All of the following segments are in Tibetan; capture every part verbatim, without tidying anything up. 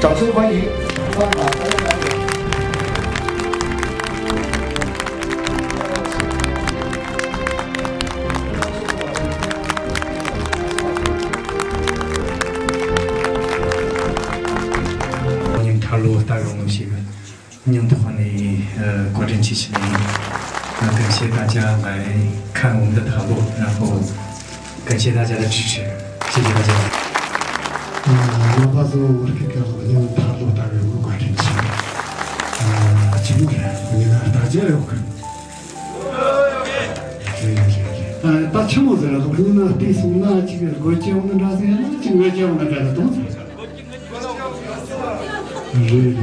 掌声欢迎。欢迎塔罗大勇老师。 སྙིང་ཐག་པ་ནས་ཨ་བཀའ་དྲིན་ཆེ་ཞུ་ནས། ཨ་感谢大家来看我们的塔罗，然后感谢大家的支持，谢谢大家。རྣམ་པ་ཚོ་བོད་སྐད་ཀྱི་གློག་བརྙན་ཐར་ལོ་ལྟ་བའི་དགོས་བཀའ་དྲིན་ཆེ། ཨ་ཆི་མོ་རེད། ངས་ན་ལྟ་རྒྱུ་ཡོད་གི། རེད་རེད་རེད། ཨ་ད་ཆི་མོ་ཟེར་གློག་བརྙན་ན་བལྟས་སོང་ན་ཅིག་དགོད་ཀྱི་ཡོང་ནི་འདྲ་ཟེར་ན་ཅིག་ངུ་ཀྱི་ཡོང་ནི་འདྲ་ཟེར་དང་། རེད་རེད།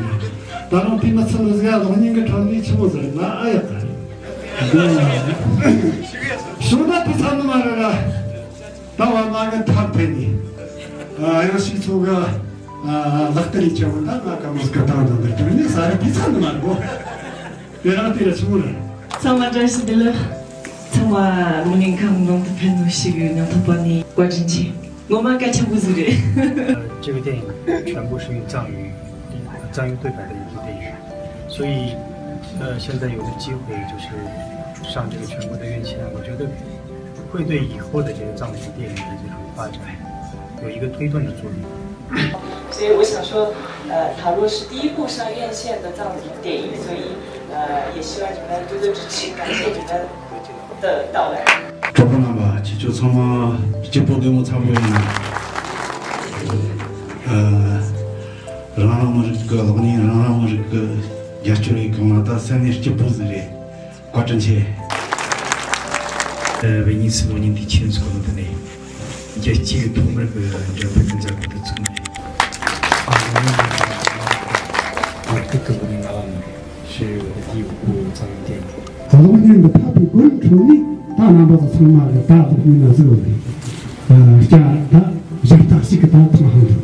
ད་རུང་དེ་མི་ཚང་ཟིག་གློག་བརྙན་གྱི་ཁྲོད་ནས་ཆི་མོ་ཟེར་ན་ཨ་ཡག་ག་རེད། བྱུང་ན་དེ་ཚང་ནི་མ་རེད་ར། ད་བ་མ་གི་ཐབས་ཕན་ནི། ཨ་ཡང་ཞིག་ཚོ་གི་ཨ་ལག་བསྟར་ཡི་ཆེ་བ་ད་ང་ག་མོ་སྐུ་ཐང་དང་འདིར་དོན་ནི་ས་རེད། དེ་ཚང་ནི་མ་རེད་གོ། དེ་རང་དེ་ར་ཆི་མོ་རེད། ཚང་མ་བཀྲ་ཤིས་བདེ་ལེགས། ཚང་མ་མི་ལིང་ཁང་ནང་དུ་ཕེབས་ནོ་ཞིག་ཡོད་ནང་ཐོག་པ་ནས་བཀའ་དྲིན་ཆེ། ངོ་མ་སྐད་ཆ་འགོ་ཟིག་རེད། 这个电影全部是用藏语，藏语对白的一部电影，所以，呃，现在有个机会就是上这个全国的院线，我觉得会对以后的这个藏语电影的这种发展有一个推动的作用。所以我想说，呃，塔罗是第一部上院线的藏语电影，所以，呃，也希望你们多多支持，感谢你们的到来。གྲོགས་པོ་རྣམ་པ་ཁྱེད་ཚོ་ཚང་མ་སྐྱིད་པོ་བདེ་མོ་འཚམས་པོ་ཡིན་ན། ཨ་རང་རང་མི་རིགས་ཀྱི་གློག་བརྙན། རང་རང་མི་རིགས་ཀྱི་རྒྱབ་སྐྱོར་ཡིན་གང་ལ་ད་སེམས་ནས་སྐྱིད་པོ་ཟིག་རེད། བཀའ་དྲིན་ཆེ། ཨ་བོད་ཉིད་སུ་གློག་བརྙན་དེ་ཁྱེད་ཚོ་གི་ནང་དུ་ནས་རྒྱལ་སྤྱིའི་ཐོག་མར་གྱི་འགྲེམས་སྤེལ་གྱི་མཛད་སྒོ་དེ་བཙུགས་ནས། ཨ་ནི་ཨ་ཏི་ཀི་གློག་བརྙན་ཨ་ལམ་ཞེས་པའི་དེའི་འོག་གི་ཚང་མ་བསྟན། གློག་བརྙན་འདི་ཕབ་པའི་གོ་རིམ་ཁྲོད་ནས་ད་རྣམ་པ་ཚོ་ཚང་མ་གི་ད་གློག་བརྙན་ལ་གཟིགས་འོས་རེད། ཨ་སྐྱ་ད་ཞབས་སྟེགས་ཤིག་གི་ད་ཐང་ཧང་འདུག་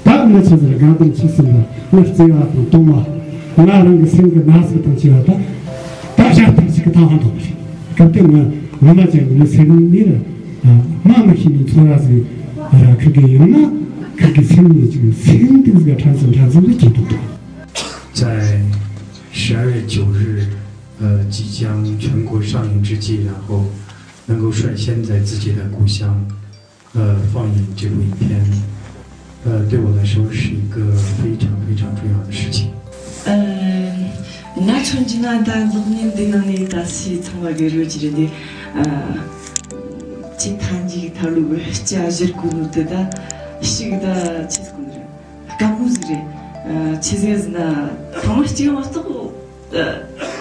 ད་ངི་ཆི་ཟེར་དགའ་ལྡན་ཁྲི་གསུམ་པ་ངི་བརྩེ་བ་དང་གཏོང་བ། ང་རང་གི་སེམས་ཀྱི་ན་ཟུག་དང་བཅས་པ་ད་ད་ཞབས་སྟེགས་ཤིག་གི་ཐང་ཧང་འདུག་རེད། སྐབས་དེ་ང་ངོ་མ་ཅན་གྱི་མི་སེར་ནི་ར་མ་མི་ཤེས་ནི་ཚོར་བ་ཟིག་ར་ཁི་གེ་ཡང་ན་ཁི་གེ་སེམས་ནས་ཅིག་སེམས་གཏིང་ཟིག་ཕྲན་ཚུན་ཕྲན་ཚུན་ཟིག་སྐྱེ་འདུག་ད། 在十二月九日，呃，即将全国上映之际，然后能够率先在自己的故乡，呃，放映这部影片，呃，对我来说是一个非常非常重要的事情。 ཨ། ང་མཚོན་གྱི་ན་ད་གློག་བརྙན་འདི་ནང་ནས་ད་སི་ཚང་བ་གི་རོལ་གྱི་རེད་དེ། ཨ། ཅི་ཐང་གི་ཐ་ལུ་གི་སྐྱ་གཞིར་གོ་ནོ་དེ་ད་ཞིག་ད་ཆི་ཟིག་གོ་ནི་རེད། དཀའ་མོ་ཟིག་རེད། ཨ། ཆི་ཟེར་ཟེར་ན་ཐང་མ་གཅིག་མ་གཏོགས་ད་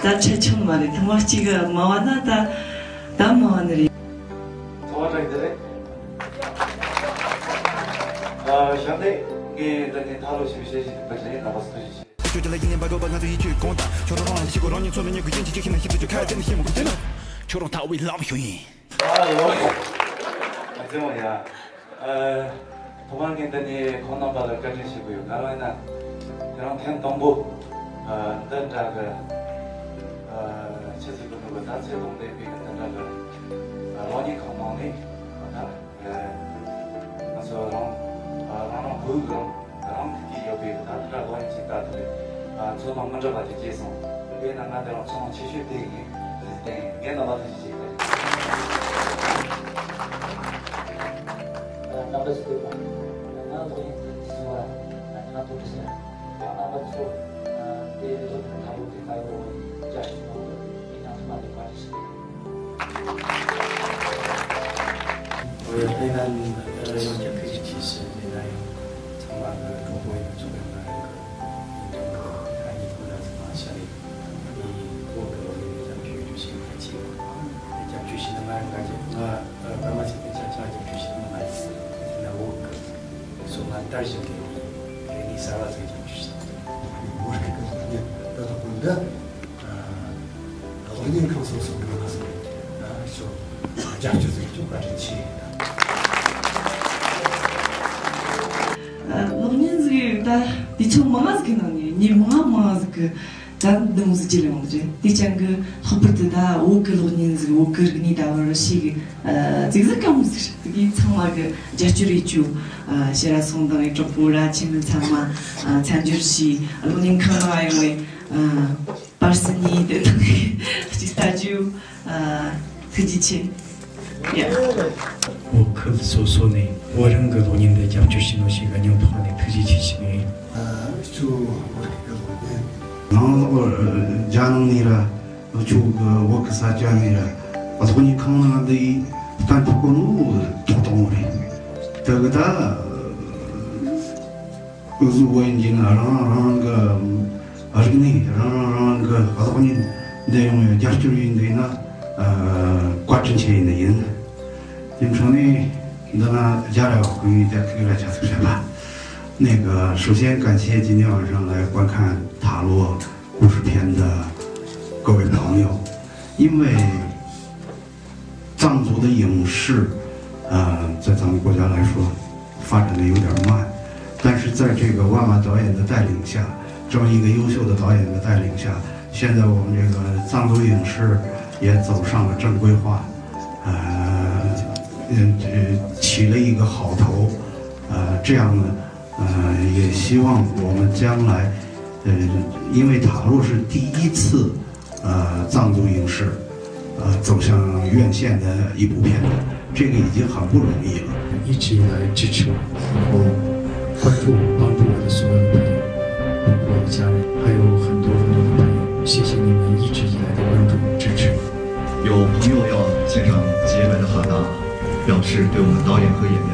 ད་ཆ་ཆུང་མ་རེད། ཐང་མ་གཅིག་མ་བ་ན་ད་ད་མ་བ་ནི་རེད། ཚོ་བ་དྲག་དེ་རེད། ཨ། ཞབས་འདེགས་ངས་འདི་ནས་ཐ་ལོ་ཞིག་བཤད་ཞིག་པ་ཞིག་ཡིན་ན་བ་སུ་ཞིག་ཁྱོད་ཀྱི་ལ་ཡིན་ནས་འབའ་གོ་བ་ང་ཚོ་ཡིད་ཆོས་དགོངས་དག་ཁྱོད་རང་རང་ལ་ཤི་གོ་རང་ཉིད་ཚོ་ལ་ཉེ་གི་ཡིན་གྱི་ཅི་ཤི་ན་ཤི་ཚོ་ཁྱོད་ཁ་དེ་ནས་ཤི་མོ་གི་དེ་ན་ཁྱོད་རང་ཐག་བའི་ལམ་ཞུ་ཡིན། ཨ་ལོ། ཨ་ཙི་མོ་ཡ། ཨ། ཐོག་མར་ངས་འདི་ནས་ཁོང་རྣམ་པ་ལ་བཀའ་དྲིན་ཞུ་གི་ཡོད། ག་རེ་ཡིན་ན་དེ་རིང་ཐེངས་དང་པོ་ཨ་འདི་འདྲ་གི་ཨ་ཆི་ཟིག་གི་འདུག་གི་ད་ཚེ་ལོངས་ལྡན་པའི་འདི་འདྲ་གི་ཨ་གློག་བརྙན་ཁང་ནང་ནས་ཨ་ད། ཨ་ང་ཚོ་རང་ཨ་རང་རང་བོད་རང་རང་གི་ཡོད་པའི་ད་ལྟ་གློག་བརྙན་ཅིག་ལྟ་དུས་ཨ་ཚོར་སྣང་མི་འདྲ་བ་ཅིག་སྐྱེས་སོང་། དེས་ན་ང་འདི་རང་ཚོར་སྣང་ཆེ་ཤོས་དེ་ཡིན་དེ་ཡིན་ངས་རྣམ་པ་ཐུགས་རྗེ་ཆེ་ཞུ་གི་ཡིན། རྣམ་པ་ཚོ་ལྟོས་པ། ང་གློག་བརྙན་དེ་གསུང་བ་ང་ཐང་ཐུགས་རྗེ་ཆེ། རྣམ་པ་ཚོ་དེ་ལོ་དང་ཐང་པོ་དེ་ལྟ་བུ་བཅར་ཞིག་གནང་དུས་ངས་ཡང་ཐོག་མ་ནས་བཀའ་དྲིན་ཞུ་གི་ཡིན། ཨོ་ཡ། དེ་ན་ཡང་བསྐྱར་ཐུགས་རྗེ་ཆེ་ཞུ། དེ་ན་ཡང་ཚང་མ་གི་གྲོགས་པོ་ཡིན་ཚོ་གི་ང་ཡང་གི་ཡིན་ཀྲང་གི་ཨ་ནི་ཁོ་ན་ཚང་མ་ཤ་རེད། ཨ་ནི་བོད་གི་ལོ་རེ་རེ་རྒྱབ་སྐྱོར་ཡོད་རྒྱུ་ཞིག་ཡོད་པ་ཅིག་རྒྱབ་སྐྱོར་ཞུས་ན་ང་ཡང་དགའ་རྒྱུ། ང་ཨ། དར་ཞིང་གི་རེ་ནི་གསར་བ་ཟིག་ཀྱང་བྱུང་ཞིང་། བོད་སྐད་ཀྱི་གློག་བརྙན་ད་དུ་ཀུན་ད་གློག་བརྙན་ཁང་སོ་སོ་གི་ནང་སོ་ཅོ་རྒྱབ་སྐྱོར་ཟིག་ཅུང་བཀའ་དྲིན་ཆེ། གློག་བརྙན་ཟིག་ད་དུས་ཚོད་མང་ཟིག་གི་ནང་ནས་ཉིན་མང་མང་ཟིག་གི་ད་འདི་མོ་ཟིག་ཅི་ལས་འོང་རེད། དེ་ཅང་གི་ལྷག་པར་དུ་ད་བོད་གི་གློག་བརྙན་ཟིག་བོད་གི་རིག་གནས་ད་བར་ཞིག་ཙིག་ཟིག་གང་མོ་ཟིག་རེད། དེ་གི་ཚང་མ་གི་རྒྱབ་སྐྱོར་ཡེད་རྒྱུ། ཕྱིར་ར་སོང་དང་གྲོགས་པོ་ར་ཁྱིམ་མི་ཚང་མ་མཚམས་སྦྱོར་བྱས། གློག་བརྙན་ཁང་ནང་ཡོང་བའི་པར་སི་ནི་དེ་དང་གཅིག་ལྟ་རྒྱུ། ཐུགས་རྗེ་ཆེ། ཡ། བོད་ཁུལ་སོ་སོ་ནས་བོད་རང་གི་གློག་བརྙན་འདི་རྒྱབ་སྐྱོར་བྱས་ནོ་ཞིག་སྙིང་ཐག་ནས་ཐུགས་རྗེ་ཆེ་ཞུ་ནས། ཨ་ཅོ་བོད་ཀྱི་གློག་བརྙན། ནང་ལོགས་རྒྱ་ནང་ནས་ར་ཆོ་གི་བོད་ཀྱི་ས་ཆ་ནས་ར་གློག་བརྙན་ཁང་ནང་འདི་གཏན་ཐུག་གོ་ནོ་ཐོག་དང་པོ་རེད། དེ་གི་ད་འུ་ཟོ་བོད་ཡིན་གྱི་ན་རང་རང་གི་རིག་གནས། རང་རང་རང་གི་གློག་བརྙན་འདི་ཡོང་བའི་རྒྱབ་སྐྱོར་ཡིན་འདི་ན་བཀའ་དྲིན་ཆེ་ཡིན་ནི་ཡིན། དེ་འཕྲོ་ནས་འདི་ན་རྒྱ་ར་བ་ཀུན་ཡིན་རྒྱ་ཐིག་ར་ཆ་ཐིག་བྱས་ལ། 那个，首先感谢今天晚上来观看故事片的各位朋友，因为藏族的影视，呃，在咱们国家来说发展的有点慢，但是在这个万马导演的带领下，这么一个优秀的导演的带领下，现在我们这个藏族影视也走上了正规化，呃，嗯，呃，起了一个好头，呃，这样呢，呃，也希望我们将来，呃，因为塔洛是第一次，呃，藏族影视，呃，走向院线的一部片子，这个已经很不容易了。一直以来支持我，然后关注我、帮助我的所有的朋友，包括我的家人，还有很多很多的朋友，谢谢你们一直以来的关注支持。有朋友要献上结尾的哈达，表示对我们导演和演员